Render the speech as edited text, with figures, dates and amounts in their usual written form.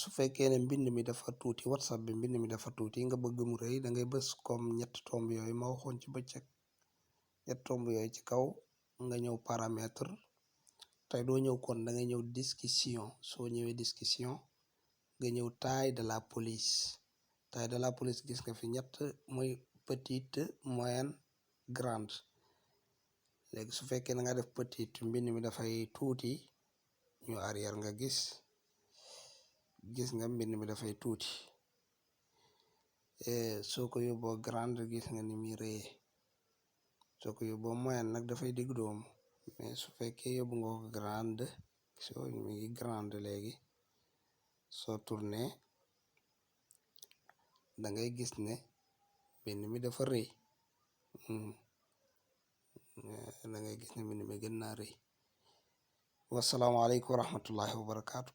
su fekkee ne mbind mi dafa tuuti whatsapp bi mbind mi dafa tuuti nga bëgg mu rëy da ngay bës comme ñett tomb yooyu ma waxoon ci bëccëg ñett tomb yooyu ci kaw nga ñëw paramètre tey doo ñëw kon da ngay ñëw discussion soo ñëwee discussion nga ñëw taille de la police taille de la police gis nga fi ñett mooy petite moyenne grande léegi su fekkee na nga def petite mbind mi dafay tuuti ñu arrière nga gis nga mbind mi dafay tuuti soo ko yóbboo grande gis nga ni muy rëyee soo ko yóbboo moyenne nag dafay digg doomu mais su fekkee yóbbu nga ko grande soo mi ngi grande léegi soo tourné da ngay gis ne mbind mi dafa rëy da ngay gis ne mbind mi gën naa rëy wasalaamaaleykum wa rahmatullahi wa barakaatu.